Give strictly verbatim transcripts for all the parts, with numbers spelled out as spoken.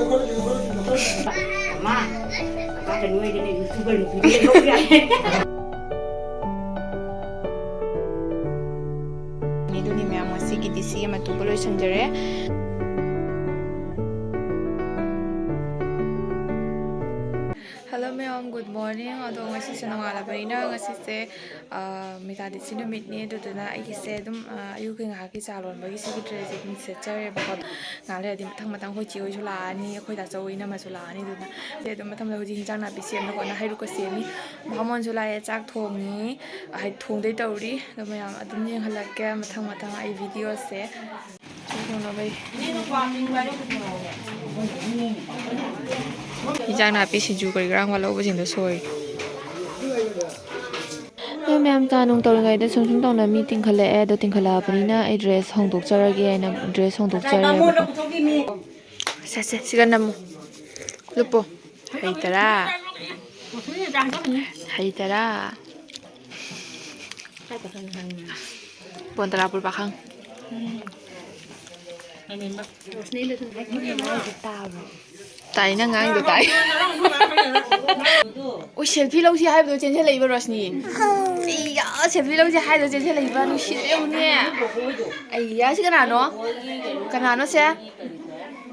ꯃꯥ, ꯀꯥꯗ ꯅꯣꯏꯗꯅ YouTuber ꯅꯨꯄꯤꯗꯨ ꯂꯩꯍꯧ ꯌꯥꯏ꯫ ꯑꯗꯨꯅꯤ ꯃꯌꯥꯝ, ꯉꯁꯤꯒꯤꯗꯤ ꯁꯤ ꯑꯃ ꯇꯨꯕ ꯂꯣꯏꯁꯤꯟꯖꯔꯦ꯫ Hello ꯃꯌꯥꯝ, good morning꯫ ꯑꯗꯣ ꯉꯁꯤꯁꯦ ꯅꯣꯡꯉꯥꯜꯂꯕꯅꯤꯅ ꯉꯁꯤꯁꯦ, ꯑ, ꯃꯤꯇꯥꯗꯤꯁꯤ ꯅꯨꯃꯤꯠꯅꯤ꯫ ꯑꯗꯨꯗꯨꯅ ꯑꯩꯒꯤꯁꯦ ꯑꯗꯨꯝ, ꯑ, ꯑꯌꯨꯛꯀꯤ ꯉꯥꯏꯍꯥꯛꯀꯤ ꯆꯥ ꯂꯣꯟꯕꯒꯤ ꯁꯤꯒꯤ dress ꯁꯦ ꯑꯗꯨꯝ ꯁꯦꯠꯆꯔꯦꯕꯀꯣ꯫ ꯉꯥꯏꯍꯥꯛ ꯂꯩꯔꯗꯤ ꯃꯊꯪ ꯃꯊꯪ ꯑꯩꯈꯣꯏ ꯆꯦ ꯍꯣꯏꯁꯨ ꯂꯥꯛꯑꯅꯤ, ꯑꯩꯈꯣꯏ ꯗꯥꯆꯧ ꯏꯅꯝꯃꯁꯨ ꯂꯥꯛꯑꯅꯤ꯫ ꯑꯗꯨꯅ ꯁꯤ ꯑꯗꯨꯝ ꯃꯊꯪꯗ ꯍꯧꯖꯤꯛ ꯍꯤꯟꯖꯥꯡ ꯅꯥꯄꯤ ꯁꯦꯝꯅ ꯈꯣꯠꯅ ꯍꯩꯔꯨꯛꯀ ꯁꯦꯝꯃꯤ꯫ ꯕꯥꯃꯣꯟꯁꯨ ꯂꯥꯛꯑꯦ, ꯆꯥꯛ ꯊꯣꯡꯉꯤ, ꯍꯥꯏ, ꯊꯣꯡꯗꯣꯏ ꯇꯧꯔꯤ꯫ ꯑꯗꯣ ꯃꯌꯥꯝ ꯑꯗꯨꯝ ꯌꯦꯡꯍꯜꯂꯛꯀꯦ ꯃꯊꯪ ꯃꯊꯪ ꯑꯩ video ꯁꯦ꯫ ꯆꯥꯛ ꯊꯣꯡꯅꯕꯩ ꯍꯤꯟꯖꯥꯡ ꯅꯥꯄꯤ, ꯁꯤꯡꯖꯨ ꯀꯔꯤ ꯀꯔꯥ ꯋꯥꯠꯍꯧꯕꯁꯤꯡꯗꯣ ꯁꯣꯏ꯫ ꯅꯣꯏ ꯃꯌꯥꯝ ꯆꯥ ꯅꯨꯡ ꯇꯧꯔꯤꯉꯩꯗ ꯁꯨꯝ ꯁꯨꯝ ꯇꯧꯅ ꯃꯤ ꯇꯤꯡꯈꯠꯂꯛꯑꯦ꯫ ꯑꯗꯣ ꯇꯤꯡꯈꯠꯂꯛꯑꯕꯅꯤꯅ ꯑꯩ dress ꯍꯣꯡꯗꯣꯛꯆꯔꯒꯦ ꯍꯥꯏꯅ dress ꯍꯣꯡꯗꯣꯛꯆꯔꯦꯕꯀꯣ꯫ ꯁꯦ, ꯁꯦ, ꯁꯤꯒ ꯅꯝꯃꯨ꯫ ꯂꯨꯞꯄꯣ꯫ ꯍꯩ ꯇꯔꯥ꯫ ꯍꯩ ꯇꯔꯥ꯫ ꯕꯣꯟ ꯇꯔꯥ ꯄꯨꯔ ꯄꯥꯈꯪ꯫ ꯇꯥꯏ, ꯅꯪ ꯉꯥꯡꯉꯤꯗꯣ ꯇꯥꯏ꯫ ꯑꯣ, selfie ꯂꯧꯁꯤ ꯍꯥꯏꯕꯗꯣ ꯆꯦꯟꯁꯤꯜꯂꯛꯏꯕ ꯔꯣꯁꯅꯤ꯫ ꯑꯩꯌꯥ, selfie ꯂꯧꯁꯤ ꯍꯥꯏꯕꯗꯣ ꯆꯦꯟꯁꯤꯜꯂꯛꯏꯕ, ꯅꯨꯡꯁꯤꯗ꯭ꯔꯦ ꯌꯦꯡꯉꯨꯅꯦ꯫ ꯑꯩꯌꯥ, ꯁꯤ ꯀꯅꯥꯅꯣ? ꯀꯅꯥꯅꯣ ꯁꯦ?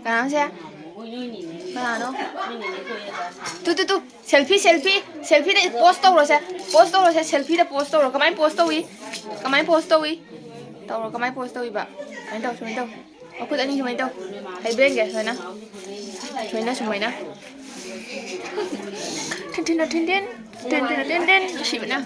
ꯀꯅꯥꯅꯣ ꯁꯦ? ꯀꯅꯥꯅꯣ? Two, two, two. Selfie, selfie, selfie ꯗ pose ꯇꯧꯔꯣꯁꯦ꯫ Pose ꯇꯧꯔꯣꯁꯦ, selfie ꯗ pose ꯇꯧꯔꯣ꯫ ꯀꯃꯥꯏꯅ pose ꯇꯧꯏ? ꯀꯃꯥꯏꯅ pose ꯇꯧꯏ? ꯇꯧꯔꯣ, ꯀꯃꯥꯏꯅ pose ꯇꯧꯏꯕ? ꯁꯨꯃꯥꯏꯅ ꯇꯧ, ꯁꯨꯃꯥꯏꯅ ꯇꯧ꯫ ꯃꯈꯨꯠ ꯑꯅꯤ ꯁꯨꯃꯥꯏꯅ ꯇꯧ꯫ ꯍꯩꯕ꯭ꯔꯦꯟꯒꯦ ꯁꯨꯃꯥꯏꯅ꯫ ꯁꯨꯃꯥꯏꯅ, ꯁꯨꯃꯥꯏꯅ꯫ ꯊꯤꯟ ꯊꯤꯟꯅ ꯊꯤꯟ ꯊꯤꯟ꯫ ꯊꯤꯟ ꯊꯤꯟꯅ ꯊꯤꯟ ꯊꯤꯟ꯫ ꯅꯨꯡꯁꯤꯕꯅ꯫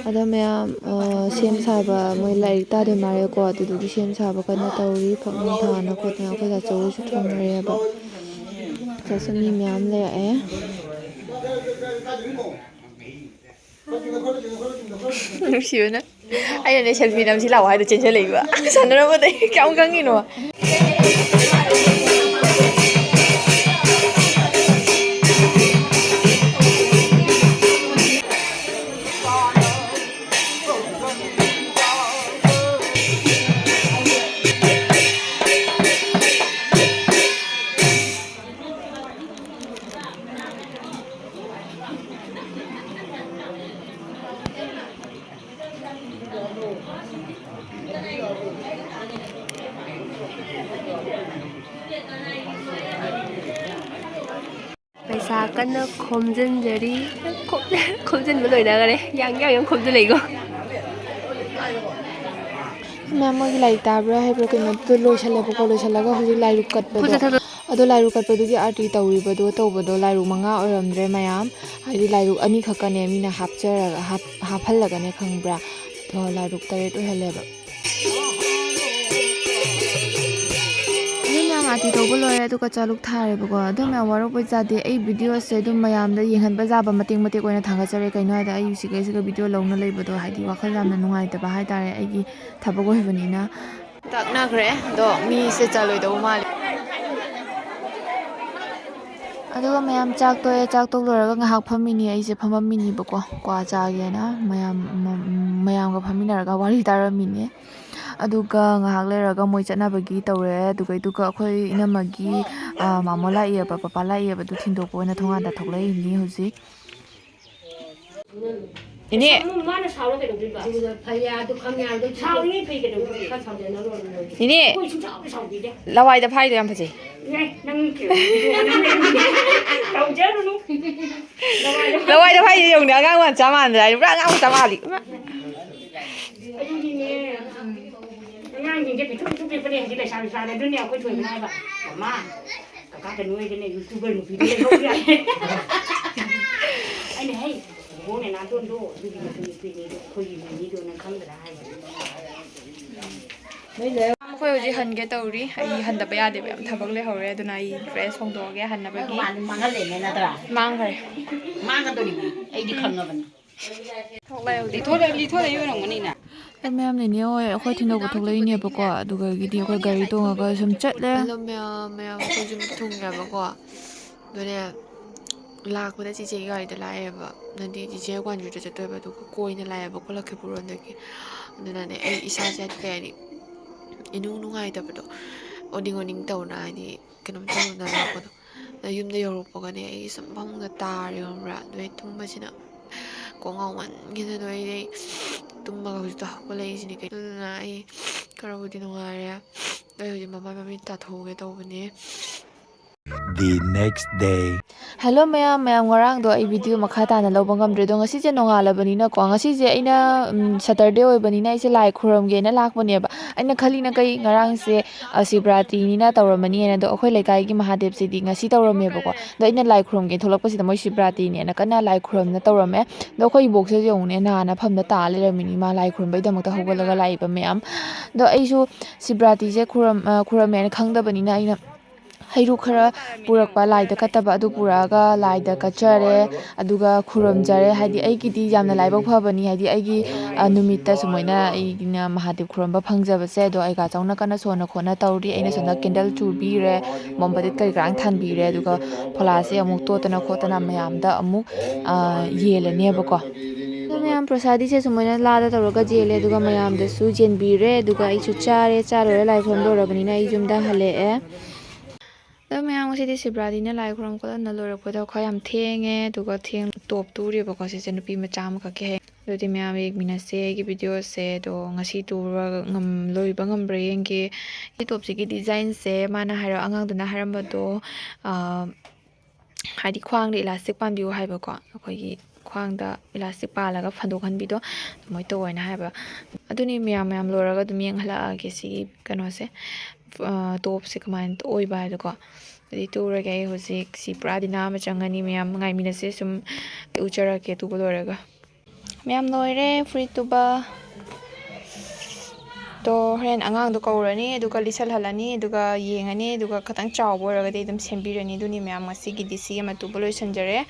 ꯑꯗꯣ ꯃꯌꯥꯝ, ꯑ, ꯁꯦꯝ ꯁꯥꯕ, ꯃꯣꯏ ꯂꯥꯏꯔꯤꯛ ꯇꯥꯗꯣꯏ ꯃꯥꯜꯂꯦꯀꯣ, ꯑꯗꯨꯗꯨꯒꯤ ꯁꯦꯝ ꯁꯥꯕ ꯀꯟꯅ ꯇꯧꯔꯤ꯫ ꯐꯛꯅꯨꯡ ꯊꯥꯅ ꯈꯣꯠꯇꯅ ꯑꯩꯈꯣꯏ ꯗꯥꯆꯧ ꯍꯣꯏꯁꯨ ꯊꯣꯡꯅꯔꯦꯕ꯫ ꯁꯤꯗꯁꯨ ꯃꯤ ꯃꯌꯥꯝ ꯂꯩꯔꯛꯑꯦ꯫ ꯅꯨꯡꯁꯤꯕꯅ꯫ ꯑꯩꯅꯅꯦ, selfie ꯅꯝꯁꯤ ꯂꯥꯛꯑꯣ ꯍꯥꯏꯗꯣ ꯆꯦꯟꯁꯤꯜꯂꯛꯏꯕ꯫ ꯁꯥꯟꯅꯔꯝꯕꯗꯩ ꯀꯌꯥꯝ ꯈꯪꯉꯤꯅꯣ? ꯀꯟꯅ ꯈꯣꯝꯖꯤꯟꯖꯔꯤ꯫ ꯈꯣꯝ-, ꯈꯣꯝꯖꯤꯟꯕ ꯂꯣꯏꯅꯈꯔꯦ꯫ ꯌꯥꯡ ꯌꯥꯡ ꯌꯥꯡ ꯈꯣꯝꯖꯤꯜꯂꯛꯏꯀꯣ꯫ ꯃꯌꯥꯝ ꯃꯣꯏꯒꯤ ꯂꯥꯏꯔꯤꯛ ꯇꯥꯕ꯭ꯔꯥ ꯍꯥꯏꯕ꯭ꯔꯥ ꯀꯩꯅꯣꯗꯨ ꯂꯣꯏꯁꯜꯂꯦꯕꯀꯣ꯫ ꯂꯣꯏꯁꯜꯂꯒ ꯍꯧꯖꯤꯛ ꯂꯥꯏꯔꯨꯛ ꯀꯠꯄꯗꯣ, ꯈꯨꯠꯁꯦ ꯊꯥꯗꯣꯛ- ꯑꯗꯣ ꯂꯥꯏꯔꯨꯛ ꯀꯠꯄꯗꯨꯒꯤ ꯑꯥꯔꯇꯤ ꯇꯧꯔꯤꯕꯗꯣ ꯇꯧꯕꯗꯣ ꯂꯥꯏꯔꯨꯛ ꯃꯉꯥ ꯑꯣꯏꯔꯝꯗ꯭ꯔꯦ ꯃꯌꯥꯝ꯫ ꯍꯥꯏꯗꯤ ꯂꯥꯏꯔꯨꯛ ꯑꯅꯤꯈꯛꯀꯅꯦ ꯃꯤꯅ ꯍꯥꯞꯆꯔꯒ, ꯍꯥꯞ-, ꯍꯥꯞꯍꯜꯂꯒꯅꯦ ꯈꯪꯕ꯭ꯔꯥ? ꯑꯗꯣ ꯂꯥꯏꯔꯨꯛ ꯇꯔꯦꯠ ꯑꯣꯏꯍꯜꯂꯦꯕ꯫ ꯑꯗꯨ ꯃꯌꯥꯝ ꯑꯥꯔꯇꯤ ꯇꯧꯕ ꯂꯣꯏꯔꯦ, ꯑꯗꯨꯒ ꯆꯥꯂꯨꯛ ꯊꯥꯔꯦꯕꯀꯣ꯫ ꯑꯗꯨ ꯃꯌꯥꯝ ꯋꯥꯔꯧꯕ ꯌꯥꯗꯦ, ꯑꯩ ꯚꯤꯗꯤꯑꯣꯁꯦ ꯑꯗꯨꯝ ꯃꯌꯥꯝꯗ ꯌꯦꯡꯍꯟꯕ ꯌꯥꯕ ꯃꯇꯦꯛ ꯃꯇꯦꯛ ꯑꯣꯏꯅ ꯊꯥꯒꯠꯆꯔꯦ꯫ ꯀꯩꯅꯣ ꯍꯥꯏꯗꯤ ꯑꯩ ꯁꯤꯒꯩꯁꯤꯒ ꯚꯤꯗꯤꯑꯣ ꯂꯧꯅ ꯂꯩꯕꯗꯣ ꯍꯥꯏꯗꯤ ꯋꯥꯈꯜ ꯌꯥꯝꯅ ꯅꯨꯡꯉꯥꯏꯇꯕ ꯍꯥꯏꯇꯥꯔꯦ, ꯑꯩꯒꯤ ꯊꯕꯛ ꯑꯣꯏꯕꯅꯤꯅ꯫ ꯇꯛꯅꯈ꯭ꯔꯦ, ꯑꯗꯣ ꯃꯤꯁꯦ ꯆꯜꯂꯣꯏꯗꯧꯕ ꯃꯥꯜꯂꯦ꯫ ꯑꯗꯨꯒ ꯃꯌꯥꯝ ꯆꯥꯛ ꯇꯣꯛꯑꯦ, ꯆꯥꯛ ꯇꯣꯛ ꯂꯣꯏꯔꯒ ꯉꯥꯏꯍꯥꯛ ꯐꯝꯃꯤꯅꯤ꯫ ꯑꯩꯁꯦ ꯐꯝꯃꯝꯃꯤꯅꯤꯕꯀꯣ, ꯀ꯭ꯋꯥ ꯆꯥꯒꯦꯅ ꯃꯌꯥꯝ, ꯃ-, ꯃꯌꯥꯝꯒ ꯐꯝꯃꯤꯟꯅꯔꯒ ꯋꯥꯔꯤ ꯇꯥꯔꯝꯃꯤꯅꯦ꯫ ꯑꯗꯨꯒ ꯉꯥꯏꯍꯥꯛ ꯂꯩꯔꯒ ꯃꯣꯏ ꯆꯠꯅꯕꯒꯤ ꯇꯧꯔꯦ꯫ ꯑꯗꯨꯒ, ꯑꯗꯨꯒ ꯑꯩꯈꯣꯏ ꯏꯅꯝꯃꯒꯤ, ꯑ, ꯃꯥꯃꯣ ꯂꯥꯛꯏꯑꯕ, ꯄꯄꯥ ꯂꯥꯛꯏꯑꯕ, ꯑꯗꯨ ꯊꯤꯟꯗꯣꯛꯄ ꯑꯣꯏꯅ ꯊꯣꯡꯒꯥꯟꯗ ꯊꯣꯛꯂꯛꯏꯅꯤ ꯍꯧꯖꯤꯛ꯫ ꯏꯅꯦ꯫ ꯁꯥꯎꯅꯨ, ꯃꯥꯅ ꯁꯥꯎꯔ ꯀꯩꯗꯧꯗꯣꯏꯕ? ꯑꯗꯨꯒ ꯐꯩ, ꯑꯗꯨ ꯈꯪꯉꯦ ꯍꯥꯏꯕꯗꯣ ꯁꯥꯎꯔꯤꯉꯩ ꯐꯩ ꯀꯩꯗꯧꯗꯣꯏꯕ? ꯈꯔ ꯁꯥꯎꯖꯅꯔꯣꯏ꯫ ꯏꯅꯦ꯫ ꯑꯩꯈꯣꯏ ꯁꯨꯡꯁꯥꯎꯗꯤ ꯁꯥꯎꯕꯤꯗꯦ꯫ ꯂꯋꯥꯏꯗ ꯐꯥꯏꯗꯣ ꯌꯥꯝ ꯐꯖꯩ꯫ ꯑꯦ, ꯅꯪ ꯇꯧꯖꯔꯨꯅꯨ꯫ ꯂꯋꯥꯏꯗ ꯂꯋꯥꯏꯗ ꯐꯥꯏꯗꯣ ꯌꯦꯡꯉꯨꯅꯦ, ꯑꯉꯥꯡ ꯃꯆꯥ ꯃꯥꯟꯗ꯭ꯔꯥ? ꯄꯨꯔꯥ ꯑꯉꯥꯡ ꯃꯆꯥ ꯃꯥꯜꯂꯤ꯫ ꯑꯗꯨꯒꯤꯅꯦ꯫ ꯑꯉꯥꯡꯁꯤꯡꯁꯦ ꯄꯤꯛꯇ꯭ꯔꯨ ꯄꯤꯛꯇ꯭ꯔꯨ ꯄꯤꯛꯄꯅꯦ, ꯍꯧꯖꯤꯛ ꯂꯩꯁꯥꯕꯤ ꯐꯥꯔꯦ꯫ ꯑꯗꯨꯅꯦ ꯑꯩꯈꯣꯏ ꯊꯣꯏꯕꯅ ꯍꯥꯏꯕ, "ꯃꯃꯥ, ꯀꯀꯥ ꯀꯩꯅꯣ ꯍꯣꯏꯗꯅꯦ, ꯌꯨꯇ꯭ꯌꯨꯕꯔ ꯅꯨꯄꯤꯗꯣ ꯂꯩꯍꯧ ꯌꯥꯏ꯫" ꯑꯩꯅ, "ꯍꯩ, ꯕꯣꯕꯣꯛ ꯅꯦꯅꯥꯇꯣꯟꯗꯣ ꯑꯗꯨꯒꯤ ꯃꯆꯟꯅꯨꯄꯤꯅꯤ, ꯑꯗꯣ ꯑꯩꯈꯣꯏꯒꯤ ꯃꯤꯅꯤꯗꯣ ꯅꯪ ꯈꯪꯗ꯭ꯔꯥ?" ꯍꯥꯏꯕ꯫ ꯑꯩꯈꯣꯏ ꯍꯧꯖꯤꯛ ꯍꯟꯒꯦ ꯇꯧꯔꯤ꯫ ꯑꯩ ꯍꯟꯗꯕ ꯌꯥꯗꯦꯕ, ꯌꯥꯝ ꯊꯕꯛ ꯂꯩꯍꯧꯔꯦ꯫ ꯑꯗꯨꯅ ꯑꯩ ꯗ꯭ꯔꯦꯁ ꯍꯣꯡꯗꯣꯛꯑꯒꯦ ꯍꯟꯅꯕꯒꯤ꯫ ꯃꯥꯡꯍꯜꯂꯦꯅꯦ ꯅꯠꯇ꯭ꯔꯥ? ꯃꯥꯡꯈ꯭ꯔꯦ꯫ ꯃꯥꯡꯒꯗꯧꯔꯤꯕꯅꯤ, ꯑꯩꯗꯤ ꯈꯪꯉꯕꯅꯤ꯫ ꯊꯣꯛꯂꯛꯑꯦ ꯍꯧꯖꯤꯛ꯫ ꯂꯤꯊꯣꯔꯛ-, ꯂꯤꯊꯣꯔꯛꯏ ꯑꯣꯏꯔꯝꯒꯅꯤꯅꯦ꯫ ꯑꯩꯈꯣꯏ ꯃꯌꯥꯝ ꯅꯦꯅꯦ ꯍꯣꯏ ꯑꯩꯈꯣꯏ ꯊꯤꯟꯗꯣꯛꯄ ꯊꯣꯛꯂꯛꯏꯅꯦꯕꯀꯣ, ꯑꯗꯨꯗꯒꯤꯗꯤ ꯑꯩꯈꯣꯏ ꯒꯥꯔꯤ ꯇꯣꯡꯉꯒ ꯁꯨꯝ ꯆꯠꯂꯦ꯫ ꯍꯜꯂꯣ ꯃꯌꯥꯝ, ꯃꯌꯥꯝ ꯑꯩꯈꯣꯏ ꯌꯨꯝ ꯊꯨꯡꯉꯦꯕꯀꯣ꯫ ꯑꯗꯨꯅꯦ, ꯂꯥꯛꯄꯗ ꯆꯤꯆꯦꯒꯤ ꯒꯥꯔꯤꯗ ꯂꯥꯛꯑꯦꯕ꯫ ꯍꯥꯏꯗꯤ ꯆꯤꯆꯦ ꯀ꯭ꯋꯥꯟꯖꯨꯗ ꯆꯠꯇꯣꯏꯕ, ꯑꯗꯨꯒ ꯀꯣꯏꯅ ꯂꯥꯛꯑꯦꯕꯀꯣ ꯂꯛꯈꯤꯄꯨꯔ ꯔꯣꯝꯗꯒꯤ꯫ ꯑꯗꯨꯅꯅꯦ ꯑꯩ ꯏꯁꯥꯁꯦ ꯍꯥꯏꯗꯤ ꯀꯩ ꯍꯥꯏꯅꯤ, ꯏꯅꯨꯡ ꯅꯨꯡꯉꯥꯏꯇꯕꯗꯣ, ꯑꯣꯅꯤꯡ ꯑꯣꯅꯤꯡ ꯇꯧꯅ ꯍꯥꯏꯗꯤ ꯀꯩꯅꯣꯝ ꯇꯧꯗꯅ ꯂꯥꯛꯄꯗꯣ꯫ ꯑꯗ ꯌꯨꯝꯗ ꯌꯧꯔꯛꯄꯒꯅꯦ ꯑꯩ ꯁꯨꯝ ꯐꯃꯨꯡꯗ ꯇꯥꯔꯦ ꯈꯪꯕ꯭ꯔꯥ? ꯑꯗꯨ ꯑꯩ ꯇꯨꯝꯕꯁꯤꯅ ꯀꯣꯛ ꯉꯥꯎꯃꯟꯈꯤꯗꯅ ꯑꯩ, ꯑꯩ ꯇꯨꯝꯃꯒ ꯍꯧꯖꯤꯛꯇ ꯍꯧꯒꯠꯂꯛꯏꯁꯤꯅꯤ ꯀꯩꯅꯣ꯫ ꯑꯗꯨꯅ ꯑꯩ ꯈꯔꯕꯨꯗꯤ ꯅꯨꯡꯉꯥꯏꯔꯦ꯫ ꯑꯩ ꯍꯧꯖꯤꯛ ꯃꯃꯥꯏ ꯃꯃꯤꯠ ꯇꯥꯊꯣꯛꯎꯒꯦ ꯇꯧꯕꯅꯦ꯫ The next day. ꯍꯦꯜꯂꯣ ꯃꯌꯥꯝ, ꯃꯌꯥꯝ ꯉꯔꯥꯡꯗꯣ ꯑꯩ ꯚꯤꯗꯤꯑꯣ ꯃꯈꯥ ꯇꯥꯅ ꯂꯧꯕ ꯉꯝꯗ꯭ꯔꯦ꯫ ꯑꯗꯣ ꯉꯁꯤꯁꯦ ꯅꯣꯡꯉꯥꯜꯂꯕꯅꯤꯅꯀꯣ, ꯉꯁꯤꯁꯦ ꯑꯩꯅ, ꯎꯝ, ꯁꯇꯔꯗꯦ ꯑꯣꯏꯕꯅꯤꯅ ꯑꯩꯁꯦ ꯂꯥꯏ ꯈꯨꯔꯝꯒꯦꯅ ꯂꯥꯛꯄꯅꯦꯕ꯫ ꯑꯩꯅ ꯈꯜꯂꯤꯅ ꯀꯩ, ꯉꯔꯥꯡꯁꯦ, ꯑ, ꯁꯤꯕꯔꯥꯇ꯭ꯔꯤꯅꯤꯅ ꯇꯧꯔꯝꯃꯅꯤ ꯍꯥꯏꯅ꯫ ꯑꯗꯣ ꯑꯩꯈꯣꯏ ꯂꯩꯀꯥꯏꯒꯤ ꯃꯍꯥꯗꯦꯕꯁꯤꯗꯤ ꯉꯁꯤ ꯇꯧꯔꯝꯃꯦꯕꯀꯣ꯫ ꯑꯗꯣ ꯑꯩꯅ ꯂꯥꯏ ꯈꯨꯔꯝꯒꯦ ꯊꯣꯛꯂꯛꯄꯁꯤꯗ ꯃꯣꯏ ꯁꯤꯕꯔꯥꯇ꯭ꯔꯤꯅꯦꯅ ꯀꯟꯅ ꯂꯥꯏ ꯈꯨꯔꯝꯅ ꯇꯧꯔꯝꯃꯦ꯫ ꯑꯗꯣ ꯑꯩꯈꯣꯏ ꯏꯕꯣꯛꯁꯦ ꯌꯦꯡꯉꯨꯅꯦ, ꯅꯍꯥꯟꯅ ꯐꯝꯗ ꯇꯥ ꯂꯩꯔꯝꯃꯤꯅꯤ, ꯃꯥ ꯂꯥꯏ ꯈꯨꯔꯝꯕꯩꯗꯃꯛꯇ ꯍꯧꯒꯠꯂꯒ ꯂꯥꯛꯏꯕ ꯃꯌꯥꯝ꯫ ꯑꯗꯣ ꯑꯩꯁꯨ ꯁꯤꯕꯔꯥꯇ꯭ꯔꯤꯁꯦ ꯈꯨꯔꯝ-, ꯑ, ꯈꯨꯔꯝꯃꯦꯅ ꯈꯪꯗꯕꯅꯤꯅ ꯑꯩꯅ ꯍꯩꯔꯨꯛ ꯈꯔ ꯄꯨꯔꯛꯄ, ꯂꯥꯏꯗ ꯀꯠꯇꯕ ꯑꯗꯨ ꯄꯨꯔꯛꯑꯒ ꯂꯥꯏꯗ ꯀꯠꯆꯔꯦ, ꯑꯗꯨꯒ ꯈꯨꯔꯨꯝꯖꯔꯦ꯫ ꯍꯥꯏꯗꯤ ꯑꯩꯒꯤꯗꯤ ꯌꯥꯝꯅ ꯂꯥꯏꯕꯛ ꯐꯕꯅꯤ, ꯍꯥꯏꯗꯤ ꯑꯩꯒꯤ, ꯑ, ꯅꯨꯃꯤꯠꯇ ꯁꯨꯃꯥꯏꯅ ꯑꯩꯅ ꯃꯍꯥꯗꯦꯕ ꯈꯨꯔꯨꯝꯕ ꯐꯪꯖꯕꯁꯦ꯫ ꯑꯗꯣ ꯑꯩꯒꯥ ꯆꯧꯅ ꯀꯟꯅ ꯁꯣꯟꯅ ꯈꯣꯠꯅ ꯇꯧꯔꯤ꯫ ꯑꯩꯅ ꯁꯣꯝꯗ ꯀꯦꯟꯗꯜ ꯆꯨꯕꯤꯔꯦ, ꯃꯣꯝꯕꯇꯤꯠ ꯀꯔꯤ ꯀꯔꯥꯡ ꯊꯥꯟꯕꯤꯔꯦ, ꯑꯗꯨꯒ ꯐꯣꯂꯥꯁꯦ ꯑꯃꯨꯛ ꯇꯣꯠꯇꯅ ꯈꯣꯠꯇꯅ ꯃꯌꯥꯝꯗ ꯑꯃꯨꯛ, ꯑ, ꯌꯦꯜꯂꯅꯦꯕꯀꯣ꯫ ꯑꯗꯣ ꯃꯌꯥꯝ ꯄ꯭ꯔꯁꯥꯗꯤꯁꯦ ꯁꯨꯃꯥꯏꯅ ꯂꯥꯗ ꯇꯧꯔꯒ ꯌꯦꯜꯂꯦ, ꯑꯗꯨꯒ ꯃꯌꯥꯝꯗꯁꯨ ꯌꯦꯟꯕꯤꯔꯦ, ꯑꯗꯨꯒ ꯑꯩꯁꯨ ꯆꯥꯔꯦ꯫ ꯆꯥ ꯂꯣꯏꯔ ꯂꯥꯏ ꯈꯨꯔꯨꯝ ꯂꯣꯏꯔꯕꯅꯤꯅ ꯑꯩ ꯌꯨꯝꯗ ꯍꯜꯂꯛꯑꯦ꯫ ꯑꯗꯣ ꯃꯌꯥꯝ, ꯉꯁꯤꯗꯤ ꯁꯤꯕꯔꯥꯇ꯭ꯔꯤꯅ ꯂꯥꯏ ꯈꯨꯔꯨꯝ ꯈꯣꯠꯂꯝꯅ ꯂꯣꯏꯔꯛꯄꯗ ꯈꯔ ꯌꯥꯝ ꯊꯦꯡꯉꯦ, ꯑꯗꯨꯒ ꯊꯦꯡ-, ꯇꯣꯞ ꯇꯨꯔꯦꯕꯀꯣ꯫ ꯁꯤꯁꯦ ꯅꯨꯄꯤ ꯃꯆꯥ ꯑꯃꯈꯛꯀꯤ ꯍꯌꯦꯡ꯫ ꯑꯗꯨꯗꯤ ꯃꯌꯥꯝ ꯌꯦꯡꯃꯤꯟꯅꯁꯦ ꯑꯩꯒꯤ ꯚꯤꯗꯤꯑꯣꯁꯦ꯫ ꯑꯗꯣ ꯉꯁꯤ ꯇꯨꯕ ꯉꯝ-, ꯂꯣꯏꯕ ꯉꯝꯕ꯭ꯔꯥ ꯌꯦꯡꯒꯦ꯫ ꯁꯤ ꯇꯣꯞꯁꯤꯒꯤ ꯗꯤꯖꯥꯏꯟꯁꯦ ꯃꯥꯅ ꯍꯥꯏꯔ-, ꯑꯉꯥꯡꯗꯨꯅ ꯍꯥꯏꯔꯝꯕꯗꯣ, ꯑꯥ, ꯍꯥꯏꯗꯤ ꯈ꯭ꯋꯥꯡꯗ ꯏꯂꯥꯁꯇꯤꯛ ꯄꯥꯟꯕꯤꯌꯨ ꯍꯥꯏꯕꯀꯣ, ꯑꯩꯈꯣꯏꯒꯤ ꯈ꯭ꯋꯥꯡꯗ ꯏꯂꯥꯁꯇꯤꯛ ꯄꯥꯜꯂꯒ ꯐꯟꯗꯣꯛꯍꯟꯕꯤꯗꯣ, ꯑꯗꯨꯃꯥꯏꯅ ꯇꯧꯋꯦꯅ ꯍꯥꯏꯕ꯫ ꯑꯗꯨꯅꯤ ꯃꯌꯥꯝ, ꯃꯌꯥꯝ ꯂꯣꯏꯔꯒ ꯑꯗꯨꯝ ꯌꯦꯡꯍꯜꯂꯛꯑꯒꯦ ꯁꯤꯒꯤ ꯀꯩꯅꯣꯁꯦ, ꯑ, ꯇꯣꯞꯁꯦ ꯀꯃꯥꯏꯅ ꯑꯣꯏꯕ ꯍꯥꯏꯗꯣꯀꯣ꯫ ꯑꯗꯨꯗꯤ ꯇꯨꯔꯒꯦ ꯑꯩ ꯍꯧꯖꯤꯛ꯫ ꯁꯤ ꯄꯨꯔꯥ ꯗꯤꯅꯥ ꯑꯃ ꯆꯪꯉꯅꯤ꯫ ꯃꯌꯥꯝ ꯉꯥꯏꯃꯤꯟꯅꯁꯦ, ꯁꯨꯝ ꯎꯠꯆꯔꯛꯀꯦ ꯇꯨꯕ ꯂꯣꯏꯔꯒ꯫ ꯃꯌꯥꯝ ꯂꯣꯏꯔꯦ ꯐꯨꯔꯤꯠ ꯇꯨꯕ꯫ ꯑꯗꯣ ꯍꯣꯔꯦꯟ ꯑꯉꯥꯡꯗꯣ ꯀꯧꯔꯅꯤ, ꯑꯗꯨꯒ ꯂꯤꯠꯁꯜꯍꯜꯂꯅꯤ, ꯑꯗꯨꯒ ꯌꯦꯡꯉꯅꯤ, ꯑꯗꯨꯒ ꯈꯤꯇꯪ ꯆꯥꯎꯕ ꯑꯣꯏꯔꯒꯗꯤ ꯑꯗꯨꯝ ꯁꯦꯝꯕꯤꯔꯅꯤ꯫ ꯑꯗꯨꯅꯤ ꯃꯌꯥꯝ, ꯉꯁꯤꯒꯤꯗꯤ ꯁꯤ ꯑꯃ ꯇꯨꯕ ꯂꯣꯏꯁꯤꯟꯖꯔꯦ꯫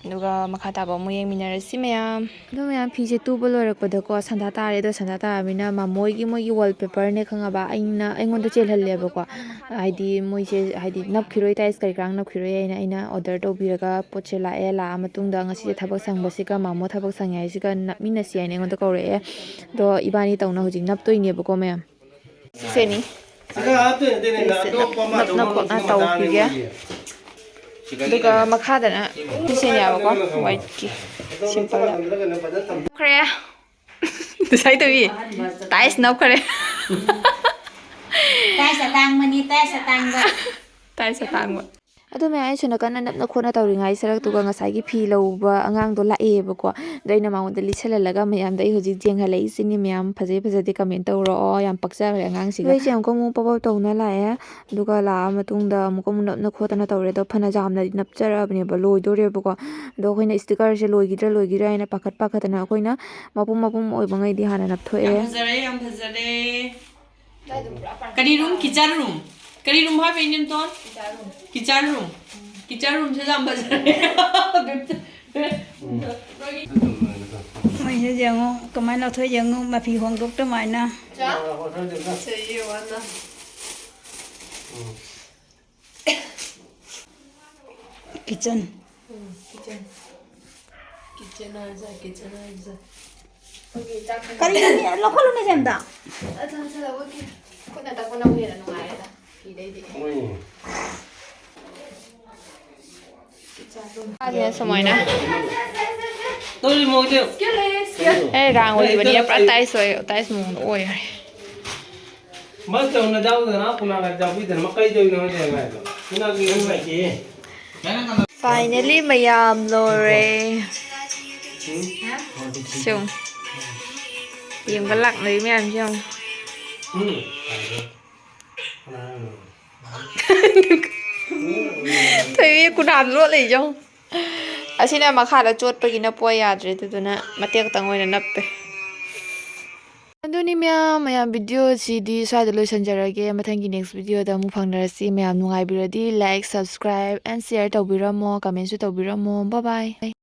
ꯑꯗꯨꯒ ꯃꯈꯥ ꯇꯥꯕ ꯑꯃꯨꯛ ꯌꯦꯡꯃꯤꯟꯅꯔꯁꯤ ꯃꯌꯥꯝ꯫ ꯑꯗꯣ ꯃꯌꯥꯝ, ꯐꯤꯁꯦ ꯇꯨꯕ ꯂꯣꯏꯔꯛꯄꯗꯀꯣ ꯁꯟꯗꯥ ꯇꯥꯔꯦ꯫ ꯑꯗꯣ ꯁꯟꯗꯥ ꯇꯥꯔꯕꯅꯤꯅ ꯃꯥꯃꯣꯏꯒꯤ ꯃꯣꯏꯒꯤ wallpaperꯅꯦ ꯈꯪꯉꯕ, ꯑꯩꯅ, ꯑꯩꯉꯣꯟꯗ ꯆꯦꯜꯍꯜꯂꯦꯕꯀꯣ꯫ ꯍꯥꯏꯗꯤ ꯃꯣꯏꯁꯦ ꯍꯥꯏꯗꯤ ꯅꯞꯈꯤꯔꯣꯏ, tiles ꯀꯔꯤ ꯀꯔꯥ ꯅꯞꯈꯤꯔꯣꯏ ꯍꯥꯏꯅ ꯑꯩꯅ order ꯇꯧꯕꯤꯔꯒ ꯄꯣꯠꯁꯦ ꯂꯥꯛꯑꯦ꯫ ꯂꯥꯛꯑ ꯃꯇꯨꯡꯗ ꯉꯁꯤꯁꯦ ꯊꯕꯛ ꯁꯪꯕꯁꯤꯒ ꯃꯥꯃꯣ ꯊꯕꯛ ꯁꯪꯉꯦ ꯍꯥꯏꯁꯤꯒ ꯅꯞꯃꯤꯟꯅꯁꯤ ꯍꯥꯏꯅ ꯑꯩꯉꯣꯟꯗ ꯀꯧꯔꯛꯑꯦ꯫ ꯑꯗꯣ ꯏꯕꯥꯅꯤ ꯇꯧꯅ ꯍꯧꯖꯤꯛ ꯅꯞꯇꯣꯏꯅꯦꯕꯀꯣ ꯃꯌꯥꯝ꯫ ꯁꯤꯁꯦꯅꯤ꯫ ꯑꯗ ꯍꯥꯞꯇꯣꯏ ꯅꯠꯇꯦꯅꯦ, ꯁꯤꯁꯦ ꯑꯇꯣꯞꯄ ꯑꯃ ꯅꯞꯅ ꯇꯧꯕ ꯈꯣꯠꯅ ꯃꯊꯧ ꯇꯥꯔꯦ ꯇꯧꯈꯤꯒꯦ꯫ ꯃꯣꯏꯒꯤ꯫ ꯑꯗꯨꯒ ꯃꯈꯥꯗꯅ ꯁꯤꯁꯦꯅꯦꯕꯀꯣ, whiteꯀꯤ simple ꯈꯔꯦ꯫ ꯉꯁꯥꯏ ꯇꯧꯏ꯫ Tiles ꯅꯞꯈꯔꯦ꯫ Tiles ꯑꯇꯥꯡꯕꯅꯤ, tiles ꯑꯇꯥꯡꯕ꯫ ꯇꯥꯏꯁ ꯑꯇꯥꯡꯕ꯫ ꯑꯗꯨ ꯃꯌꯥꯝ ꯑꯩꯁꯨꯅ ꯀꯟꯅ ꯅꯞꯅ ꯈꯣꯠꯅ ꯇꯧꯔꯤꯉꯩ ꯁꯔꯛꯇꯨꯒ ꯉꯁꯥꯏꯒꯤ ꯐꯤ ꯂꯧꯕ ꯑꯉꯥꯡꯗꯣ ꯂꯥꯛꯑꯦꯕꯀꯣ꯫ ꯑꯗꯣ ꯑꯩꯅ ꯃꯉꯣꯟꯗ ꯂꯤꯠꯁꯜꯍꯜꯂꯒ ꯃꯌꯥꯝꯗ ꯑꯩ ꯍꯧꯖꯤꯛ ꯌꯦꯡꯍꯜꯂꯛꯏꯁꯤꯅꯤ꯫ ꯃꯌꯥꯝ ꯐꯖꯩ ꯐꯖꯗꯦ comment ꯇꯧꯔꯛꯑꯣ꯫ ꯌꯥꯝ ꯄꯛꯆꯈ꯭ꯔꯦ ꯑꯉꯥꯡꯁꯤꯒ꯫ ꯑꯩꯁꯦ ꯑꯃꯨꯛꯀ ꯑꯃꯨꯛ pop up ꯇꯧꯅ ꯂꯥꯛꯑꯦ꯫ ꯑꯗꯨꯒ ꯂꯥꯛꯑ ꯃꯇꯨꯡꯗ ꯑꯃꯨꯛꯀ ꯑꯃꯨꯛ ꯅꯞꯅ ꯈꯣꯠꯇꯅ ꯇꯧꯔꯦ꯫ ꯑꯗꯣ ꯐꯅ ꯌꯥꯝꯅꯗꯤ ꯅꯞꯆꯔꯛꯑꯕꯅꯦꯕ, ꯂꯣꯏꯗꯣꯔꯦꯕꯀꯣ꯫ ꯑꯗꯣ ꯑꯩꯈꯣꯏꯅ stickerꯁꯦ ꯂꯣꯏꯈꯤꯗ꯭ꯔꯥ ꯂꯣꯏꯈꯤꯗ꯭ꯔꯥ ꯍꯥꯏꯅ ꯄꯥꯈꯠ ꯄꯥꯈꯠꯇꯅ ꯑꯩꯈꯣꯏꯅ ꯃꯄꯨꯝ ꯃꯄꯨꯝ ꯑꯣꯏꯕꯉꯩꯗꯤ ꯍꯥꯟꯅ ꯅꯞꯊꯣꯛꯑꯦ꯫ ꯌꯥꯝ ꯐꯖꯔꯦ, ꯌꯥꯝ ꯐꯖꯔꯦ꯫ ꯀꯔꯤ room? Kitchen room? ꯀꯔꯤ room ꯍꯥꯏꯕ, ꯏꯅꯦꯝꯇꯣꯟ? Kitchen room. Kitchen roomꯁꯦ ꯌꯥꯝ ꯐꯖꯔꯦ꯫ ꯃꯩꯁꯦ ꯌꯦꯡꯉꯨ, ꯀꯃꯥꯏꯅ ꯂꯧꯊꯣꯛ ꯌꯦꯡꯉꯨ, ꯃꯐꯤ ꯍꯣꯡꯗꯣꯛꯇ ꯃꯥꯏꯅ꯫ ꯆꯥ? ꯁꯦ, ꯌꯦꯡꯉꯣ, ꯑꯗꯣ꯫ Kitchen. ꯎꯝ, kitchen. Kitchen ꯍꯥꯏꯔꯁꯦ, kitchen ꯍꯥꯏꯔꯁꯦ꯫ ꯑꯩꯈꯣꯏꯒꯤ ꯆꯥꯛ ꯊꯣꯡ- ꯀꯔꯤꯅꯣꯅꯦ? ꯂꯧꯈꯠꯂꯨꯅꯦ ꯁꯦ ꯑꯝꯇ꯫ ꯑꯗꯨ ꯆꯥꯛ ꯆꯥꯗꯧꯕꯒꯤ ꯈꯨꯠꯅ ꯇꯛꯄꯅꯕꯨ ꯍꯦꯟꯅ ꯅꯨꯡꯉꯥꯏꯔꯦꯗ ꯐꯤꯗꯩꯗꯤ꯫ ꯍꯣꯏꯅꯦ꯫ ꯁꯨꯃꯥꯏꯅ꯫ ꯇꯧꯔꯤ ꯃꯑꯣꯡꯁꯦ꯫ ꯑꯦ, ꯔꯥꯡ ꯑꯣꯏꯈꯤꯕꯅꯤꯅ ꯄꯨꯔꯥ ꯇꯥꯏꯁ ꯑꯣꯏ, ꯇꯥꯏꯁ ꯃꯑꯣꯡꯗ ꯑꯣꯏ ꯍꯥꯏ꯫ ꯃꯥ ꯇꯧꯅ ꯌꯥꯎꯗꯅ ꯀꯅꯥꯒ ꯌꯥꯎꯕꯤꯗꯅ ꯃꯥ ꯀꯩ ꯇꯧꯔꯤꯅꯣ ꯈꯪꯗꯦ ꯃꯥꯏꯗꯣ꯫ ꯀꯅꯥꯒꯤ ꯅꯨꯡꯉꯥꯏꯇꯦ꯫ Finally ꯃꯌꯥꯝ ꯂꯣꯏꯔꯦ꯫ ꯁꯨꯝ ꯌꯦꯡꯕ ꯂꯥꯛꯅꯔꯤ ꯃꯌꯥꯝꯁꯦ ꯌꯦꯡꯉꯨ꯫ ꯎꯝ꯫ ꯊꯣꯏꯕꯤ ꯀꯨꯅꯥꯝ ꯂꯣꯠꯂꯤꯁꯦ ꯌꯦꯡꯉꯨ꯫ ꯑꯁꯤꯅ ꯃꯈꯥꯗ ꯆꯣꯠꯄꯒꯤ ꯅꯞꯄ ꯌꯥꯗ꯭ꯔꯦ, ꯑꯗꯨꯗꯨꯅ ꯃꯇꯦꯛ ꯈꯛꯇꯪ ꯑꯣꯏꯅ ꯅꯞꯄꯦ꯫ ꯑꯗꯨꯅꯤ ꯃꯌꯥꯝ, ꯃꯌꯥꯝ videoꯁꯤꯗꯤ ꯁ꯭ꯋꯥꯏꯗ ꯂꯣꯏꯁꯤꯟꯖꯔꯒꯦ꯫ ꯃꯊꯪꯒꯤ next videoꯗ ꯑꯃꯨꯛ ꯐꯪꯅꯔꯁꯤ꯫ ꯃꯌꯥꯝ ꯅꯨꯡꯉꯥꯏꯕꯤꯔꯗꯤ like, subscribe and share ꯇꯧꯕꯤꯔꯝꯃꯣ, commentꯁꯨ ꯇꯧꯕꯤꯔꯝꯃꯣ꯫ Bye bye꯫